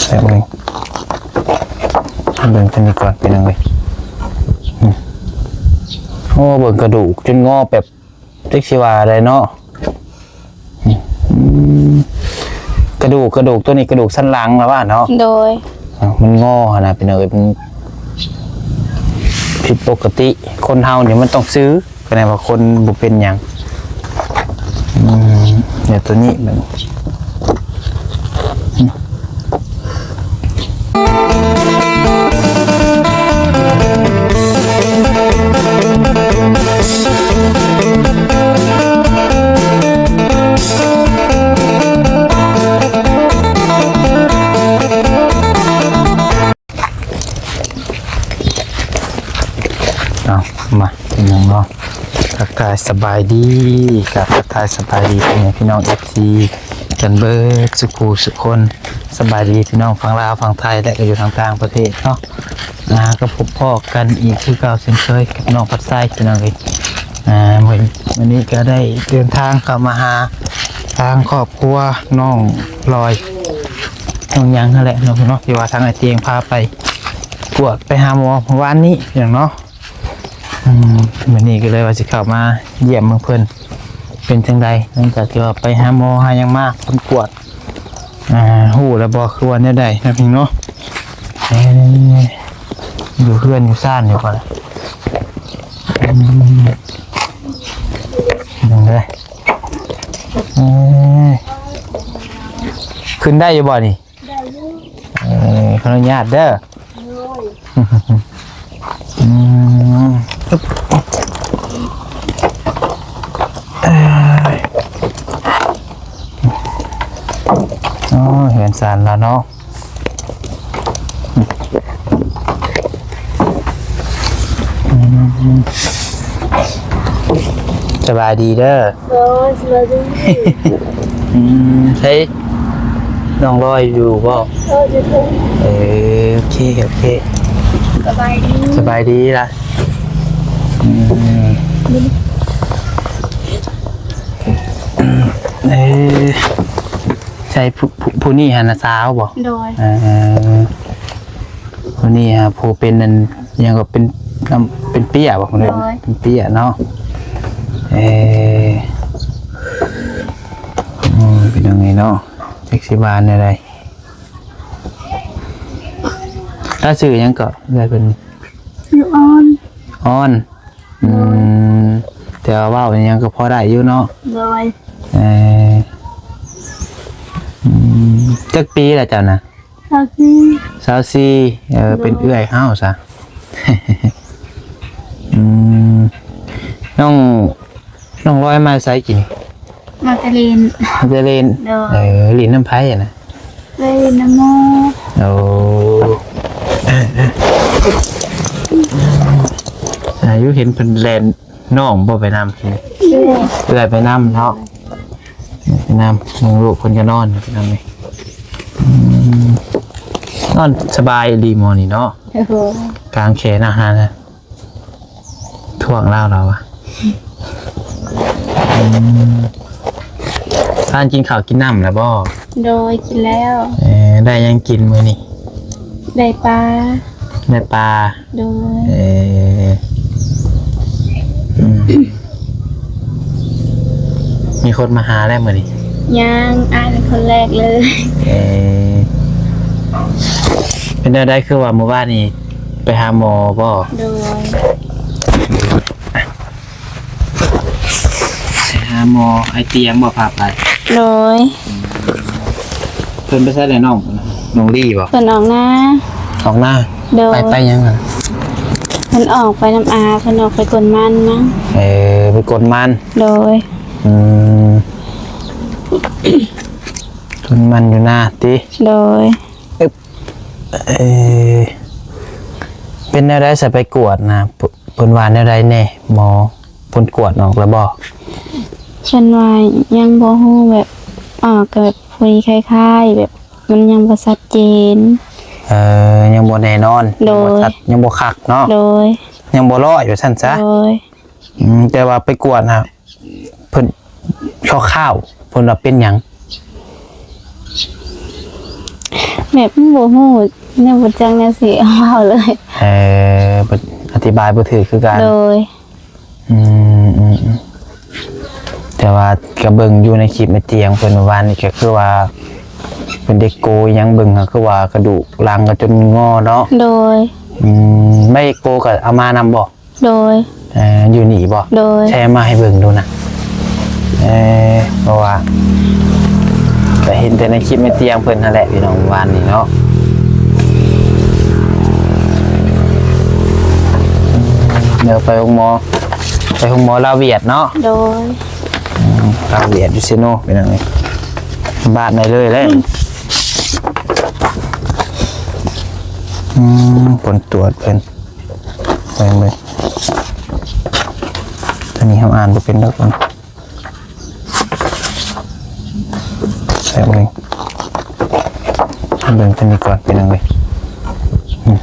ແປັບໜຶ່ງ ເບິ່ງຕົວນີ້ກ່ອນພີ່ນ້ອງເອີຍ. ໂອ້ ເບິ່ງກະດູກຈົນງໍແບບ ຈັກຊິວ່າໃດເນາະ. ອືມ ກະດູກ ກະດູກຕົວນີ້ກະດູກສັນຫຼັງລະວ່າເນາະ. ໂດຍ ເອົ້າ ມັນງໍຫັ້ນນະພີ່ນ້ອງເອີຍ ມັນຜິດປົກກະຕິ. ຄົນເຮົານີ້ມັນຕ້ອງຊື່ ກະແນວ່າຄົນບໍ່ເປັນຫຍັງ. ອືມ ດຽວຕົວນີ້ເບິ່ງ. ເອົາ ມາ ພີ່ນ້ອງເນາະ ທັກທາຍສະບາຍດີ ກາບທັກທາຍສະບາຍດີພໍ່ແມ່ພີ່ນ້ອງ ເອັຟຊີ ກັນເບີດສຸຂູສຸຄົນ. ສະບາຍດີພີ່ນ້ອງຝັ່ງລາວຝັ່ງໄທ ແລະ ກໍຢູ່ທາງຕ່າງປະເທດເນາະ. ອ່າ ກໍພົບພໍ້ກັນອີກຄືເກົ່າເຊັ່ນເຄີຍກັບນ້ອງພັດໄຊພີ່ນ້ອງເອີຍ. ອ່າ ມື້ ມື້ນີ້ກໍໄດ້ເດີນທາງເຂົ້າມາຫາທາງຄອບຄົວນ້ອງລອຍ ນ້ອງຫຍັງຫັ້ນແຫຼະເນາະ ທີ່ວ່າທາງອ້າຍຕຽງພາໄປກວດໄປຫາໝໍມື້ວານນີ້ເນາະ. ອືມ ມື້ນີ້ກໍເລີຍວ່າຊິເຂົ້າມາຢ້ຽມເບິ່ງເພິ່ນເປັນຈັ່ງໃດ ຫຼັງຈາກທີ່ວ່າໄປຫາໝໍຫາຫຍັງມາ ເພິ່ນກວດ ອ່າ ຮູ້ແລ້ວບໍ່ ຄືວ່າແນວໃດນະພີ່ນ້ອງເນາະ. ເອີ ຢູ່ເຮືອນຢູ່ຊານຢູ່ບໍ່ລະ? ອືມ ເບິ່ງເດີ. ເອີ ຂຶ້ນໄດ້ຢູ່ບໍ່ນີ້? ໄດ້ຢູ່. ເອີ ຂໍອະນຸຍາດເດີ. ໂດຍ. ອືມ ເອີຍ ໂອ້ຍ ເຮືອນຊານລາວເນາະ. ອືມ ສະບາຍດີເດີ. ໂດຍ ສະບາຍດີ. ອືມ ໃສ ນ້ອງລອຍຢູ່ບໍ່? ເອີ ຢູ່ເທິງ. ເອີ ໂອເຄ ໂອເຄ. ສະບາຍດີ ສະບາຍດີລະ. ອືມ ເອີ ໃສ ຜູ້ ຜູ້ ຜູ້ນີ້ຫັ້ນນະສາວບໍ່? ໂດຍ. ເອີ ຜູ້ນີ້ຫາຜູ້ເປັນອັນຫຍັງກໍເປັນ ເປັນເປ້ຍບໍ່? ໂດຍ. ເປັນເປ້ຍເນາະ. ເອີ ອືມ ເປັນຈັ່ງໃດເນາະ ຈັກຊິວ່າແນວໃດ. ລາວຊື່ຫຍັງເກາະ ເອື້ອຍເພິ່ນ? ຊື່ອອນ. ອອນ. ອືມ ໂດຍ. ແຕ່ວ່າເວົ້າຫຍັງກໍພໍໄດ້ຢູ່ເນາະ. ໂດຍ. ເອີ ອືມ ຈັກປີລະເຈົ້ານະ? ຊາວສີ່. ຊາວສີ່. ເອີ ໂດຍ. ເປັນເອື້ອຍເຮົາຊະ. ອືມ ນ້ອງ ນ້ອງລອຍມາແຕ່ໃສກີ້ນີ້? ມາແຕ່ຫຼິ້ນ. ມາແຕ່ຫຼິ້ນ. ໂດຍ. ເອີ ຫຼິ້ນນຳໃຜຫັ້ນນະ? ໄປຫຼິ້ນນຳໝູ່. ໂອ້ ອາ ຢູ່ເຫັນເພິ່ນແລ່ນ ນ້ອງບໍ່ໄປນຳ? ເອື້ອຍ ເອື້ອຍໄປນຳເນາະ. ໄປນຳ ເບິ່ງລູກເພິ່ນກໍນອນພີ່ນ້ອງເອີຍ. ອືມ ນອນສະບາຍອີ່ຫຼີໝໍນີ້ເນາະ. ໂອ້ໂຫ ກາງແຂນນະ ຫານະ ທ້ວງລາວ ລາວວ່າ. ອືມ ທ່ານກິນເຂົ້າກິນນ້ຳແລ້ວບໍ່? ໂດຍ ກິນແລ້ວ. ເອີ ໄດ້ຫຍັງກິນມື້ນີ້? ໄດ້ປາ. ໄດ້ປາ. ໂດຍ. ເອີ ອືມ ມີຄົນມາຫາແລ້ວມື້ນີ້? ຍັງ ອ້າຍເປັນຄົນແລກເລີຍ. ເອີ ເປັນແນວໃດ ຄືວ່າມື້ວານນີ້ໄປຫາໝໍບໍ່? ໂດຍ. ໄປຫາໝໍ ໄອ້ຕຽງບໍ່ພາໄປ? ໂດຍ. ເພິ່ນໄປໃສແລ້ວນ້ອງ? ນ້ອງລີບໍ່? ເພິ່ນອອກນາ. ອອກນາ? ໂດຍ. ໄປ ໄປຫຍັງຫັ້ນ? ເພິ່ນອອກໄປນຳອາ ເພິ່ນອອກໄປກົນມັນມັງ. ເອີ ໄປກົນມັນ. ໂດຍ. ອືມ ກົນມັນຢູ່ນາຕິ? ໂດຍ. ເອີ ເປັນແນວໃດຊະ ໄປກວດນະ ເພິ່ນວ່າແນວໃດແດ່ ໝໍ ເພິ່ນກວດອອກແລ້ວບໍ່? ເພິ່ນວ່າຍັງບໍ່ຮູ້ ແບບ ອາ ກໍແບບຄຸຍຄ້າຍໆ ແບບ ມັນຍັງບໍ່ຊັດເຈນ. ເອີ ຍັງບໍ່ແນ່ນອນ. ໂດຍ. ຍັງບໍ່ຊັດ ຍັງບໍ່ຄັກເນາະ. ໂດຍ. ຍັງບໍ່ຮ້ອຍວ່າຊັ້ນຊະ. ໂດຍ. ອືມ ແຕ່ວ່າໄປກວດນະ ເພິ່ນ ຄ່າວໆ ເພິ່ນວ່າເປັນຫຍັງ? ແບບບໍ່ຮູ້ ຍັງບໍ່ຈັກແນວຊິເວົ້າເລີຍ. ເອີ ເພິ່ນອະທິບາຍບໍ່ຖືກຄືກັນ. ໂດຍ. ອືມ ອືມ ອືມ ແຕ່ວ່າກໍເບິ່ງຢູ່ໃນຄລິບແມ່ຕຽງເພິ່ນວານນີ້ ກໍຄືວ່າເພິ່ນເອັກໂກຫຍັງເບິ່ງ ກໍຄືວ່າກະດູກຫຼັງກໍຈົນງໍເນາະ. ໂດຍ. ອືມ ໄມ້ເອັກໂກກໍເອົາມານຳບໍ່? ໂດຍ. ເອີ ຢູ່ນີ້ບໍ່? ໂດຍ. ແຊມາໃຫ້ເບິ່ງດູນະ. ເອີ ເພາະວ່າກໍເຫັນແຕ່ໃນຄລິບແມ່ຕຽງເພິ່ນຫັ້ນແຫຼະ ພີ່ນ້ອງ ວານນີ້ເນາະ. ດຽວໄປໂຮງໝໍ ໄປໂຮງໝໍລາວຫວຽດເນາະ. ໂດຍ. ອືມ ລາວຫວຽດຢູ່ເຊໂນ ພີ່ນ້ອງເອີຍ ບ້ານໃດເລີຍແຫຼະ. ອືມ ຜົນກວດເພິ່ນ ເບິ່ງ ເບິ່ງ ຕົວນີ້ເຮົາອ່ານບໍ່ເປັນດອກ. ແຊະເບິ່ງ ເບິ່ງຕົວນີ້ກ່ອນ ພີ່ນ້ອງເອີຍ. ອືມ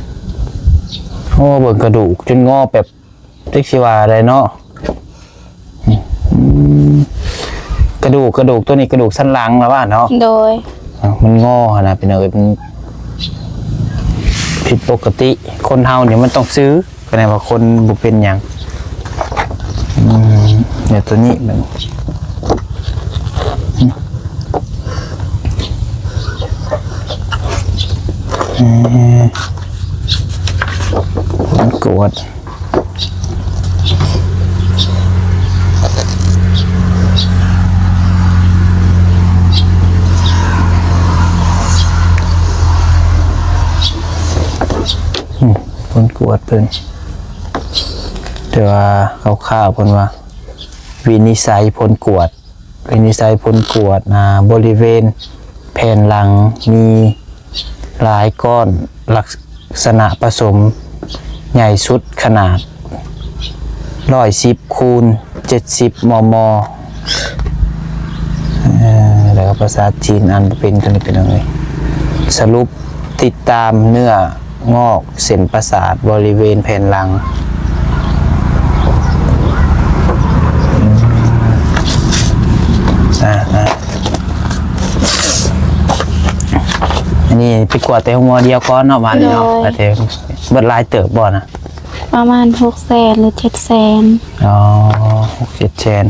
ໂອ້ ເບິ່ງກະດູກຈົນງໍແບບ ຈັກຊິວ່າໃດເນາະ. ອືມ ກະດູກ ກະດູກຕົວນີ້ກະດູກສັນຫຼັງລະວ່າເນາະ. ໂດຍ. ອ່າ ມັນງໍຫັ້ນນະ ພີ່ນ້ອງເອີຍ ມັນຜິດປົກກະຕິ. ຄົນເຮົານີ້ມັນຕ້ອງຊື່ ກໍແນວ່າຄົນບໍ່ເປັນຫຍັງ. ອືມ ດຽວຕົວນີ້ເບິ່ງ ອືມ ຜົນກວດ ອືມ ຜົນກວດເພິ່ນ ແຕ່ວ່າຄ່າວໆ ເພິ່ນວ່າ ວິນິດໄສຜົນກວດ ວິນິດໄສຜົນກວດ ອ່າ ບໍລິເວນແຜ່ນຫຼັງມີຫຼາຍກ້ອນ ລັກສະນະປະສົມໃຫຍ່ສຸດຂະໜາດຮ້ອຍສິບຄູນເຈັດສິບ ມມ. ເອີ ແລ້ວກໍພາສາຈີນອ່ານບໍ່ເປັນຕົວນີ້ ພີ່ນ້ອງເອີຍ. ສະຫຼຸບ ຕິດຕາມເນື້ອງອກເສັ້ນປະສາດບໍລິເວນແຜ່ນຫຼັງ. ອືມ ອ່າ ອ່າ ອັນນີ້ໄປກວດແຕ່ໂຮງໝໍດຽວກ່ອນເນາະ ບາດນີ້ເນາະ. ໂດຍ. ໄປແຕ່ ເບິດຫຼາຍເຕີບບໍ່ນະ? ປະມານຫົກແສນ ຫຼື ເຈັດແສນ. ອໍ ຫົກເຈັດແສນ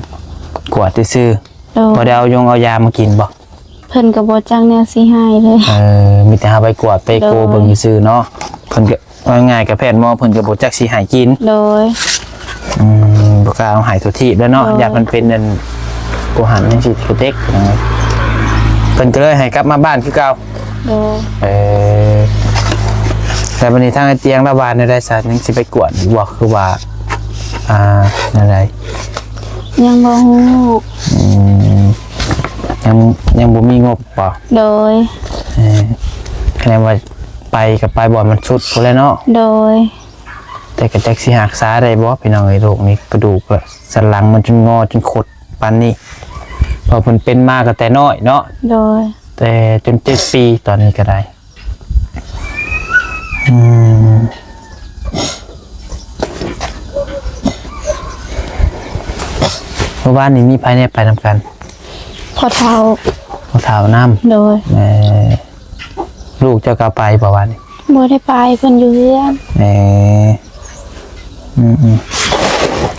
ກວດຊື່ໆ. ໂດຍ. ບໍ່ໄດ້ເອົາຢົງເອົາຢາມາກິນບໍ່? ເພິ່ນກໍບໍ່ຈັກແນວຊິໃຫ້ເລີຍ. ເອີ ມີແຕ່ເຮົາໄປກວດໄປໂກ ໂດຍ ເບິ່ງຊື່ໆເນາະ. ເພິ່ນກໍ ເວົ້າງ່າຍໆ ກັບແພດໝໍເພິ່ນກໍບໍ່ຈັກຊິໃຫ້ກິນ. ໂດຍ. ອືມ ບໍ່ກ້າເອົາໃຫ້ທົ່ວທີບແລ້ວເນາະ. ໂດຍ. ຢ້ານມັນເປັນອັນ ກູຫັນຈັ່ງຊີ້ ກະເຕັກ ເພິ່ນກໍເລີຍໃຫ້ກັບມາບ້ານຄືເກົ່າ. ໂດຍ. ເອີ ແລ້ວບັດນີ້ທາງອ້າຍຕຽງລາວວ່າແນວໃດຊະ? ຍັງຊິໄປກວດຢູ່ບໍ່ ຄືວ່າ ອ່າ ແນວໃດ? ຍັງບໍ່ຮູ້. ອືມ ຍັງ ຍັງບໍ່ມີງົບບໍ່? ໂດຍ. ເອີ ແສດງວ່າໄປກໍໄປບ່ອນມັນສຸດພຸ້ນແຫຼະເນາະ. ໂດຍ. ແຕ່ກໍຈັກຊິຮັກສາໄດ້ບໍ່ ພີ່ນ້ອງເອີຍ ໂລກນີ້ ກະດູກ ແລະ ສັນຫຼັງມັນຈົນງໍຈົນຄົດປານນີ້ ເພາະເພິ່ນເປັນມາກໍແຕ່ນ້ອຍເນາະ. ໂດຍ. ແຕ່ຈົນເຈັດປີ ຕອນນີ້ກໍໄດ້. ອືມ ເມື່ອວານນີ້ມີໃຜແດ່ໄປນຳກັນ? ພໍ່ເຖົ້າ. ພໍ່ເຖົ້ານຳ? ໂດຍ. ເອີ ລູກເຈົ້າກໍໄປບໍ່ວານນີ້? ບໍ່ໄດ້ໄປ ເພິ່ນຢູ່ເຮືອນ. ເອີ ອືມ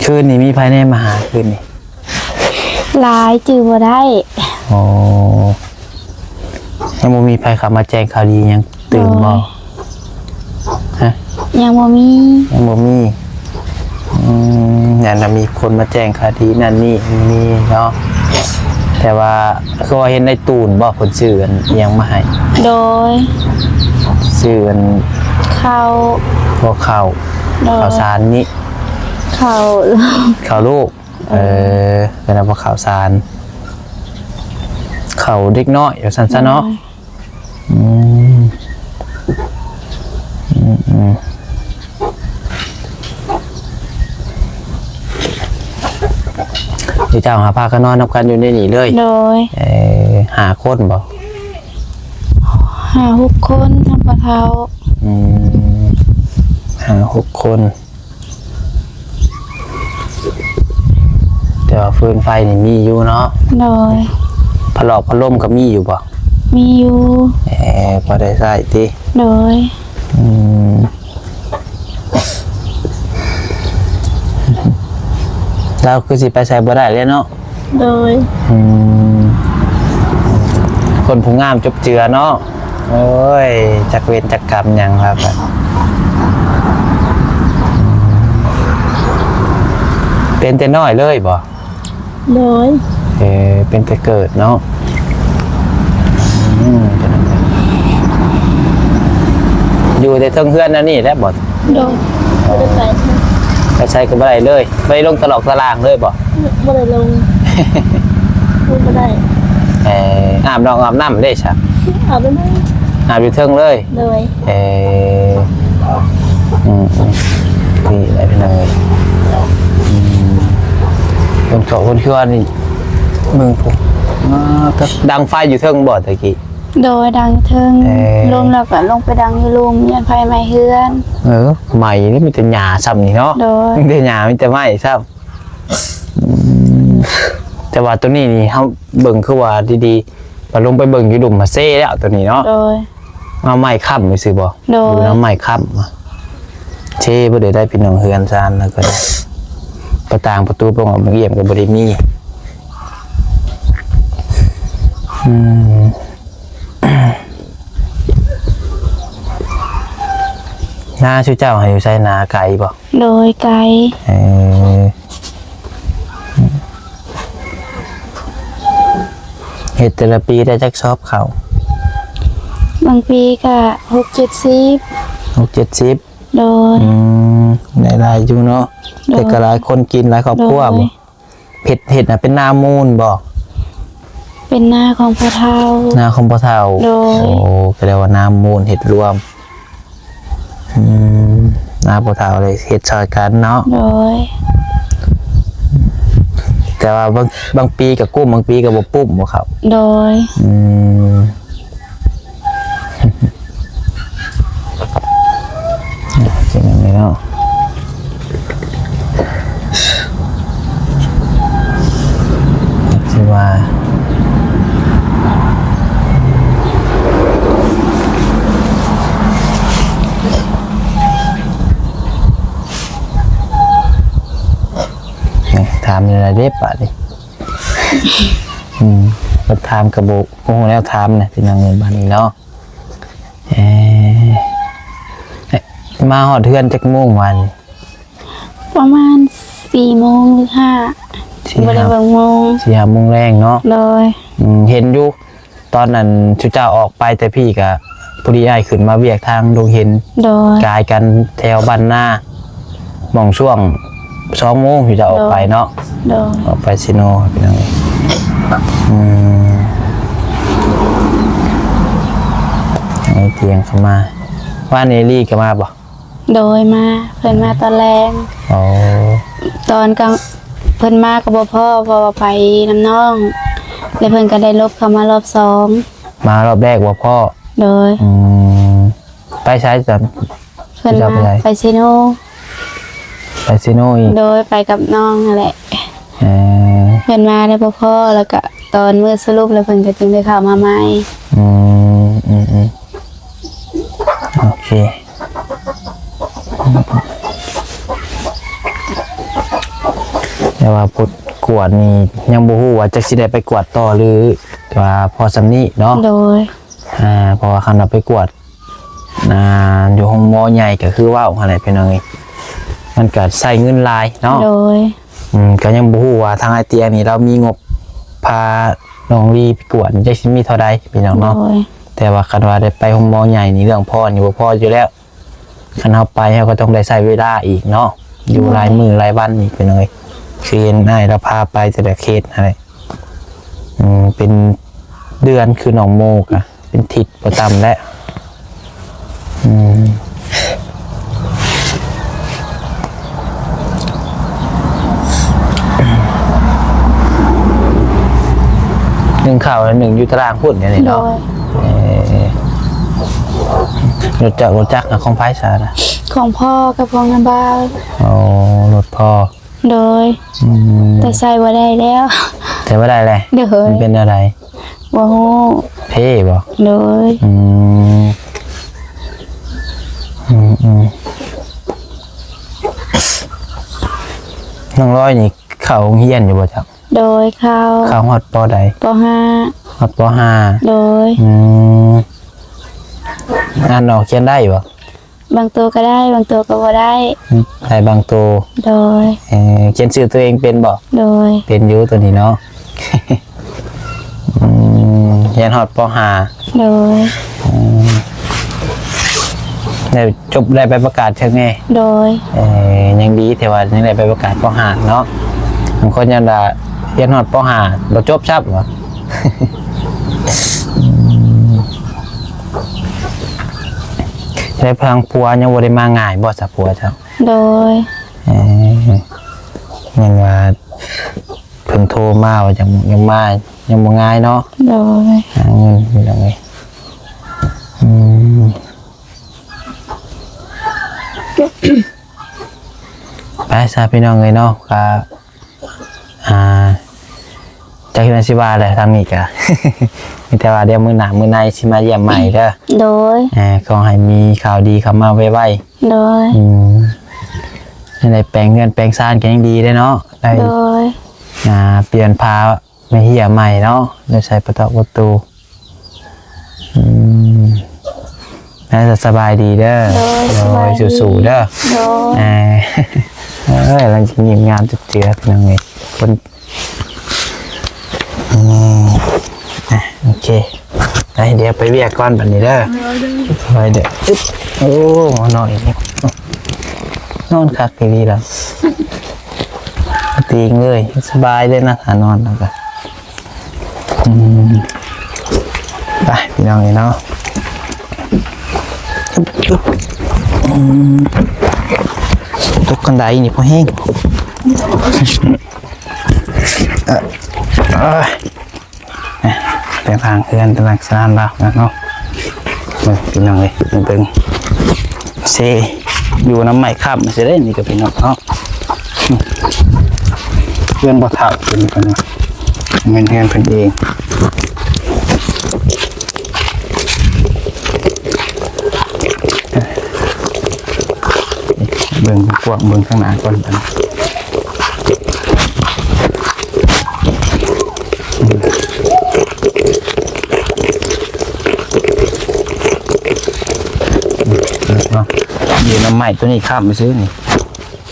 ໆ ຄືນນີ້ມີໃຜແດ່ມາຫາຄືນນີ້? ຫຼາຍ ຈື່ບໍ່ໄດ້. ອໍ ຍັງບໍ່ມີໃຜເຂົ້າມາແຈ້ງຂ່າວດີຫຍັງຕື່ມບໍ່? ໂດຍ. ຮະ? ຍັງບໍ່ມີ. ຍັງບໍ່ມີ. ອືມ ຢ້ານວ່າມີຄົນມາແຈ້ງຂ່າວດີນັ້ນນີ້ ມີເນາະ. ແຕ່ວ່າຄືວ່າເຫັນໃນຕູນບໍ່ ເພິ່ນຊື້ອັນອີ່ຫຍັງມາໃຫ້? ໂດຍ. ຊື້ອັນ ເຂົ້າ. ພວກເຂົ້າ. ໂດຍ. ເຂົ້າສານນີ້. ເຂົ້າ. ເຂົ້າລູກ. ເອີ ເອີ ເປັນເອົາພວກເຂົ້າສານ ເຂົ້າເດັກນ້ອຍວ່າຊັ້ນຊະເນາະ. ໂດຍ. ອືມ ອືມໆ ເຈົ້າຫາພາກັນນອນນຳກັນຢູ່ໃນນີ້ເລີຍ? ໂດຍ. ເອີ ຫ້າຄົນບໍ່? ຫ້າຫົກຄົນ ທຳພໍ່ເຖົ້າ. ອືມ ຫ້າຫົກຄົນ. ແຕ່ວ່າຟືນໄຟນີ້ມີຢູ່ເນາະ? ໂດຍ. ພັດລອກພັດລົມກໍມີຢູ່ບໍ່? ມີຢູ່. ເອີ ພໍໄດ້ໃຊ້ຕິ? ໂດຍ. ອືມ ລາວຄືຊິໄປໃສບໍ່ໄດ້ແລ້ວເນາະ? ໂດຍ. ອືມ ຄົນຜູ້ງາມຈົບເຈືອເນາະ. ໂອ້ຍ ຈັກເວນຈັກກຳຫຍັງລາວກະ ເປັນແຕ່ນ້ອຍເລີຍບໍ່? ໂດຍ. ເອີ ເປັນແຕ່ເກີດເນາະ. ອືມ ຢູ່ແຕ່ເທິງເຮືອນແນວນີ້ແຫຼະບໍ່? ໂດຍ. ບໍ່ໄດ້ໄປ ໄປໃສກໍບໍ່ໄດ້ເລີຍ. ບໍ່ໄດ້ລົງຕະຫຼອກຕະລ່າງເລີຍບໍ່? ບໍ່ໄດ້ລົງ ລົງບໍ່ໄດ້. ເອີ ອາບນ້ອງອາບນ້ຳເດ້ຊະ? ອາບໄດ້ ອາບຢູ່ເທິງເລີຍ. ໂດຍ. ເອີ ອືມໆ ນີ້ແຫຼະພີ່ນ້ອງເອີຍ. ອືມ ເພິ່ນເຂົ້າເພິ່ນຄືວ່ານີ້ ເບິ່ງພຸ້ນ ມາ ດັງໄຟຢູ່ເທິງບໍ່ຕະກີ້? ໂດຍ ດັງຢູ່ເທິງ. ເອີ ລົມແລ້ວກໍລົງໄປດັງຢູ່ລຸ່ມ ຢ້ານໄຟໄໝ້ເຮືອນ. ເອີ ໄໝ້ນີ້ມີແຕ່ຫຍ້າຊ້ຳນີ້ເນາະ. ໂດຍ. ມີແຕ່ຫຍ້າ ມີແຕ່ໄມ້ຊ້ຳ. ອືມ ແຕ່ວ່າໂຕນີ້ນີ້ ເຮົາເບິ່ງຄືວ່າດີໆ ບັດລົງໄປເບິ່ງຢູ່ລຸ່ມ ມາເຊແລ້ວໂຕນີ້ເນາະ. ໂດຍ. ເອົາໄມ້ຄ້ຳຊື່ບໍ່? ໂດຍ. ຢູ່ນຳໄມ້ຄ້ຳ ເຊບໍ່ໄດ້ ໄດ້ພີ່ນ້ອງ ເຮືອນຊານແລ້ວກໍໄດ້ ປະຕ່າງປະຕູ ປະຫວ່າງເອີ່ມກໍບໍ່ໄດ້ມີ. ອືມ ນາຊຸເຈົ້າໃຫ້ຢູ່ໃສ? ນາໄກບໍ່? ໂດຍ ໄກ. ເອີ ເຮັດແຕ່ລະປີໄດ້ຈັກຊອບເຂົ້າ? ບາງປີກະຫົກເຈັດສິບ. ຫົກເຈັດສິບ. ໂດຍ. ອືມ ໄດ້ຫຼາຍຢູ່ເນາະ. ໂດຍ. ແຕ່ກໍຫຼາຍຄົນກິນ ຫຼາຍຄອບຄົວ. ໂດຍ. ເຮັດ ເຮັດນະເປັນນາມູນບໍ່? ເປັນນາຂອງພໍ່ເຖົ້າ. ນາຂອງພໍ່ເຖົ້າ. ໂດຍ. ໂອ້ ກໍເອີ້ນວ່ານາມູນ ເຮັດລວມ. ອືມ ນາພໍ່ເຖົ້າໄດ້ເຮັດຊ່ອຍກັນເນາະ. ໂດຍ. ແຕ່ວ່າບາງ ບາງປີກໍກຸ້ມ ບາງປີກໍບໍ່ປຸ້ມບໍ່ເຂົ້າ? ໂດຍ. ອືມ ເປັນຫຍັງນີ້ເນາະ? ຊິວ່າ ຖາມແນວໃດເດບາດນີ້? ອືມ ເພິ່ນຖາມກໍບໍ່ ບໍ່ຮູ້ແນວຖາມນະ ພີ່ນ້ອງເອີຍ ບາດນີ້ເນາະ. ເອີ ມາຮອດເຮືອນຈັກໂມງວານນີ້? ປະມານສີ່ໂມງຫຼືຫ້າ ສີ່ ບໍ່ໄດ້ເບິ່ງໂມງ. ຫ້າ ສີ່ຫ້າໂມງແລງເນາະ. ໂດຍ. ອືມ ເຫັນຢູ່ ຕອນນັ້ນຊຸເຈົ້າອອກໄປແຕ່ພີ້ກະ ພໍດີອ້າຍຂຶ້ນມາວຽກທາງດົງເຫັນ. ໂດຍ. ກາຍກັນແຖວບ້ານນາ ໝ່ອງຊ່ວງສອງໂມງທີ່ຈະອອກໄປເນາະ. ໂດຍ. ອອກໄປເຊໂນ ພີ່ນ້ອງເອີຍ. ອືມ ໄອ້ຕຽງກໍມາ ວານນີ້ລີກໍມາບໍ່? ໂດຍ ມາ ເພິ່ນມາຕອນແລງ. ອໍ ຕອນກາງ ເພິ່ນມາກໍບໍ່ພໍ້ ເພາະວ່າໄປນຳນ້ອງ ແລ້ວເພິ່ນກໍໄດ້ຫຼົບເຂົ້າມາລອບສອງ. ມາລອບແລກບໍ່ພໍ້? ໂດຍ. ອືມ ໄປໃສຕອນ ເພິ່ນມາ ເຈົ້າໄປໃສ? ໄປເຊໂນ. ໄປເຊໂນອີກ? ໂດຍ ໄປກັບນ້ອງຫັ້ນແຫຼະ. ເອີ ເພິ່ນມາໄດ້ບໍ່ພໍ້ ແລ້ວກະຕອນມື້ສະຫຼຸບແລ້ວ ເພິ່ນກໍຈຶ່ງໄດ້ເຂົ້າມາໃໝ່. ອືມ ອືມໆ ໂອເຄ. ແຕ່ວ່າຜົນກວດນີ້ຍັງບໍ່ຮູ້ວ່າຈັກຊິໄດ້ໄປກວດຕໍ່ ຫຼືວ່າພໍສ່ຳນີ້ເນາະ. ໂດຍ. ອ່າ ເພາະວ່າຄັນວ່າໄປກວດ ອ່າ ຢູ່ໂຮງໝໍໃຫຍ່ກໍຄືເວົ້າຫັ້ນແຫຼະ ພີ່ນ້ອງເອີຍ ມັນກໍໃຊ້ເງິນຫຼາຍເນາະ. ໂດຍ. ອືມ ກໍຍັງບໍ່ຮູ້ວ່າທາງອ້າຍຕຽງນີ້ລາວມີງົບພານ້ອງລີໄປກວດ ຈັກຊິມີເທົ່າໃດ ພີ່ນ້ອງເນາະ. ໂດຍ. ແຕ່ວ່າຄັນວ່າໄດ້ໄປໂຮງໝໍໃຫຍ່ນີ້ ເລື່ອງພໍນີ້ບໍ່ພໍຢູ່ແລ້ວ. ຄັນເຮົາໄປ ເຮົາກໍຕ້ອງໄດ້ໃຊ້ເວລາອີກເນາະ ຢູ່ ໂດຍ ຫຼາຍມື້ຫຼາຍວັນອີກ ພີ່ນ້ອງເອີຍ. ຄືເຫັນອ້າຍລາວພາໄປແຕ່ລະເຂດຫັ້ນແຫຼະ ອືມ ເປັນເດືອນ ຄືນ້ອງໂມກະເປັນທິດບໍ່ຕ່ຳແຫຼະ. ອືມ ໜຶ້ງເຂົ້າ ໜຶ້ງຢູ່ຕາລ່າງພຸ້ນ ດຽວນີ້ເນາະ. ໂດຍ. ເອີ ລົດຈັກ ລົດຈັກນະ ຂອງໃຜຊະນະ? ຂອງພໍ່ກັບຂອງນ້າບ່າວ. ອໍ ລົດພໍ່. ໂດຍ. ອືມ ແຕ່ໃຊ້ບໍ່ໄດ້ແລ້ວ. ໃຊ້ບໍ່ໄດ້ແລ້ວ? ໂດຍ. ມັນເປັນແນວໃດ? ບໍ່ຮູ້. ເພບໍ່? ໂດຍ. ອືມ ອືມ ອືມ ນ້ອງລອຍນີ້ເຂົ້າໂຮງຮຽນຢູ່ບໍ່ເຈົ້າ? ໂດຍ ເຂົ້າ. ເຂົ້າຮອດ ປ.ໃດ? ປ.ຫ້າ. ຮອດ ປ.ຫ້າ. ໂດຍ. ອືມ ອ່ານອອກຂຽນໄດ້ບໍ່? ບາງໂຕກໍໄດ້ ບາງໂຕກໍບໍ່ໄດ້. ໄດ້ບາງໂຕ. ໂດຍ. ເອີ ຂຽນຊື່ຕົວເອງເປັນບໍ່? ໂດຍ. ເປັນຢູ່ໂຕນີ້ເນາະ. ອືມ ຮຽນຮອດ ປ.ຫ້າ. ໂດຍ. ອືມ ໄດ້ຈົບ ໄດ້ໃບປະກາດເຖິງແດ່? ໂດຍ. ເອີ ຍັງດີແຕ່ວ່າຍັງໄດ້ໃບປະກາດ ປ.ຫ້າ ເນາະ. ບາງຄົນຍັງວ່າຮຽນຮອດ ປ.ຫ້າ ບໍ່ຈົບຊ້ຳ. ອືມ ແລ້ວທາງຜົວຍັງບໍ່ໄດ້ມາງ່າຍບໍ່ຊະ ຜົວເຈົ້າ? ໂດຍ. ເອີ ຍັງວ່າເພິ່ນໂທມາວ່າຍັງ ຍັງມາ ຍັງບໍ່ງ່າຍເນາະ. ໂດຍ. ຫາເງິນພີ່ນ້ອງເອີຍ. ອືມ ໄປຊະພີ່ນ້ອງເອີຍເນາະ. ກະ ອ່າ ຈັກຊິວ່າແຫຼະ ທາງນີ້ກະ ມີແຕ່ວ່າດຽວມື້ໜ້າມື້ໃນຊິມາຢ້ຽມໃໝ່ເດີ. ໂດຍ. ເອີ ຂໍໃຫ້ມີຂ່າວດີເຂົ້າມາໄວໆ. ໂດຍ. ອືມ ຍັງໄດ້ແປງເຮືອນແປງຊານກໍຍັງດີເດ້ເນາະ. ໄດ້ ໂດຍ. ອ່າ ປ່ຽນຜ້າແມ່ເຮຍໃໝ່ເນາະ ໄດ້ໃສ່ປະຕອກປະຕູ. ອືມ ແລ້ວສະບາຍດີເດີ. ໂດຍ. ໂດຍ ສະບາຍດີ ສູ້ໆເດີ. ໂດຍ. ເອີ ເອີ ລາວຊິຍິ້ມງາມເຈືອໆ ພີ່ນ້ອງເອີຍ. ຄົນ ອືມ ອ່ະ ໂອເຄ ໄປ ດຽວໄປວຽກກ່ອນບັດນີ້ເດີ. ໂດຍ ໂດຍ. ໄປເດີ. ອຶບ ໂອ້ ນອນອີກ ນອນຄັກອີ່ຫຼີລະ ຕີງເລີຍ. ສະບາຍເລີຍນະ ຖ້ານອນແລ້ວກະ ອືມ ໄປພີ່ນ້ອງເອີຍເນາະ. ອືມ ຕົກຄັນໄດນີ້ພໍແຮງ. ເອີ ເອີ ແຕ່ທາງເຮືອນຕະຫຼັກສານລາວເນາະ. ເບິ່ງພີ່ນ້ອງເອີຍ ເບິ່ງເຊ ຢູ່ນຳໄມ້ຄ້ຳຊິໄດ້ນີ້ກໍພີ່ນ້ອງເນາະ. ເຮືອນບໍ່ເຖົ້າເປັນເພິ່ນວ່າ ແມ່ນເຮືອນເພິ່ນເອງ. ເບິ່ງກວ້າງ ເບິ່ງຂ້າງໜ້າກ່ອນ. ເນາະ ຢູ່ນຳໄມ້ໂຕນີ້ຄ້ຳຊື່ນີ້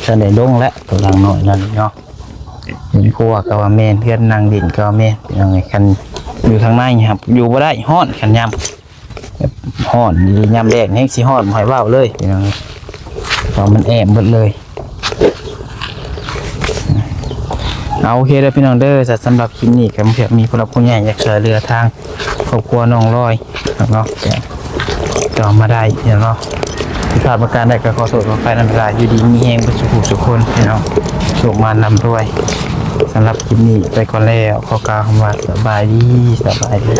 ຊັ້ນໄດ້ລົງແລ້ວ ໂຕຫຼັງນ້ອຍນັ້ນເນາະ. ເຮືອນຄົວກໍວ່າແມ່ນ ເຮືອນນັ່ງຫຼິ້ນກໍວ່າແມ່ນ ພີ່ນ້ອງເອີຍ. ຄັນຢູ່ທາງໃນນີ້ ຢູ່ບໍ່ໄດ້ ຮ້ອນ ຄັນຍາມ ແບບຮ້ອນ ຍາມແລງແຮງຊິຮ້ອນ ບໍ່ໃຫ້ເວົ້າເລີຍ ພີ່ນ້ອງເອີຍ ເພາະມັນແອບເບິດເລີຍ. ເອົາ ໂອເຄເດີພີ່ນ້ອງເດີ. ສຳລັບຄລິບນີ້ກໍມີຜູ້ຫຼັກຜູ້ໃຫຍ່ຢາກຊ່ວຍເຫຼືອທາງຄອບຄົວນ້ອງລອຍເນາະ ກໍຕິດຕໍ່ມາໄດ້ເນາະ. ຜິດພາດປະການໃດກໍຂໍໂທດຂໍອະໄພນຳຫຼາຍ. ຢູ່ດີມີແຮງເບິດສູ່ຜູ້ສູ່ຄົນພີ່ນ້ອງ ໂຊກມານລ່ຳລວຍ. ສຳລັບຄລິບນີ້ໄປກ່ອນແລ້ວ ຂໍກ່າວຄຳວ່າສະບາຍດີ ສະບາຍດີ.